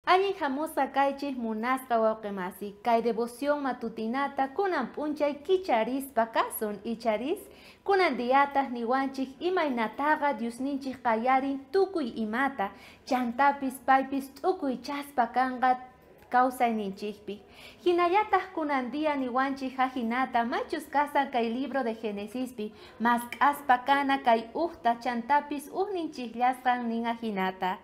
Allin hamusqa kaychik munasqa wawqimasi, kay devoción matutinata kunan p'unchay kicharispa kasun icharis, kunan diyataq niwanchik imaynataqa Diosninchik qallarin tukuy imata, chantapis paypis t'ukuy chaspa kanqa kawsayninchikpi. Hinallataq kunan día niwanchik ajinata machus kasan kay libro de Genesispi, mask'aspa kana kay ujta chantapis ujninchikllasqan nin ajinata.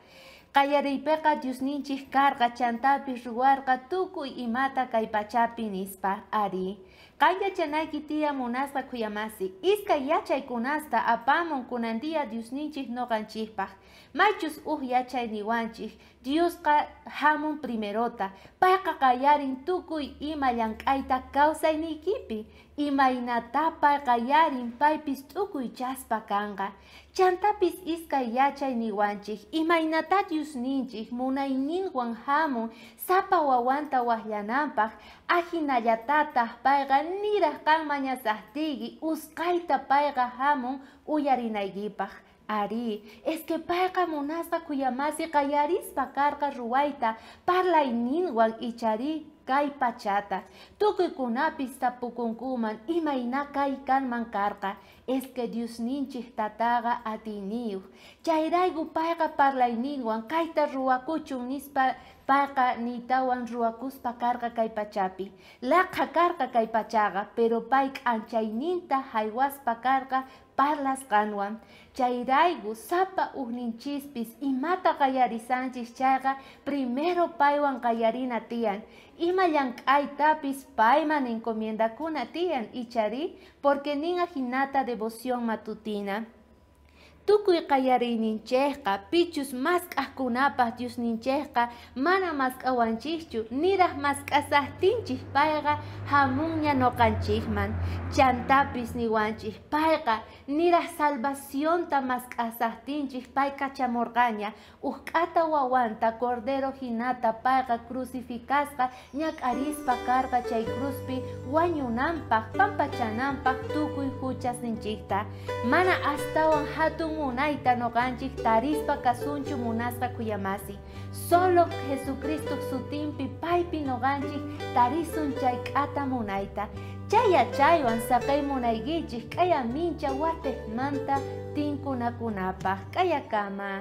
Qallariypiqa Diosninchik karqa chantapis ruwarqa tukuy imata kay pachapi nispa, arí. Qan yachanayki tiyan munasqa khuyamasi, iskay yachaykunasta apamun kunan día Diosninchik noqanchikpaq. Maychus uj yachay niwanchik, Diosqa hamun primerota, payqa qallarin tukuy ima llank'ayta kawsayniykipi, imaynata pay qallarin paypis t'ukuy chaspa kanqa. Chantapis iskay yachay niwanchik, imaynata Diosninchik munayninwan hamun sapa wawanta waqllananpaq, ajinallatataq payqa niraq qan mañasaqtiyki usqayta payqa hamun uyarinaykipaq. Arí, es que payqa munasqa khuyamasi qallarispa karqa ruwayta parlayninwan icharí kay pachata. Tukuykunapis tapukunkuman imayna kay kanman karqa. Es que Diosninchik tataqa atiyniyuq. Chayrayku payqa parlayninwan kayta ruwakuchun nispa payqa niytawan ruwakuspa karqa kay pachapi. Laqha karqa kay pachaqa, pero pay k'anchayninta haywaspa karqa parlasqanwan. Chayrayku sapa ujninchispis imata qallarisanchik chayqa primero paywan qallarina tiyan. Ima llank'aytapis payman encomiendakuna tiyan icharí, porque nin ajinata devoción matutina. Tukuy qallariyninchikqa pichus mask'aqkunapaq Diosninchikqa mana mask'awanchikchu niraq mask'asaqtinchik payqa hamunña noqanchikman. Chantapis niwanchik payqa niraq salvacionta mask'asaqtinchik pay kachamurqaña uj k'ata wawanta cordero hinata payqa crucificasqa ñak'arispa karqa chay cruzpi wañunanpaq pampachananpaq tukuy huchasninchikta. Mana astawan hatun munayta noqanchik tarispa kasunchu munasqa khuyamasi. Solo Jesucristo sutinpi paypi noqanchik tarisun chay k'ata munayta. Chay yachaywan saqay munaykichik k'aya mincha watejmanta tinkunakunapaq. K'ayakama.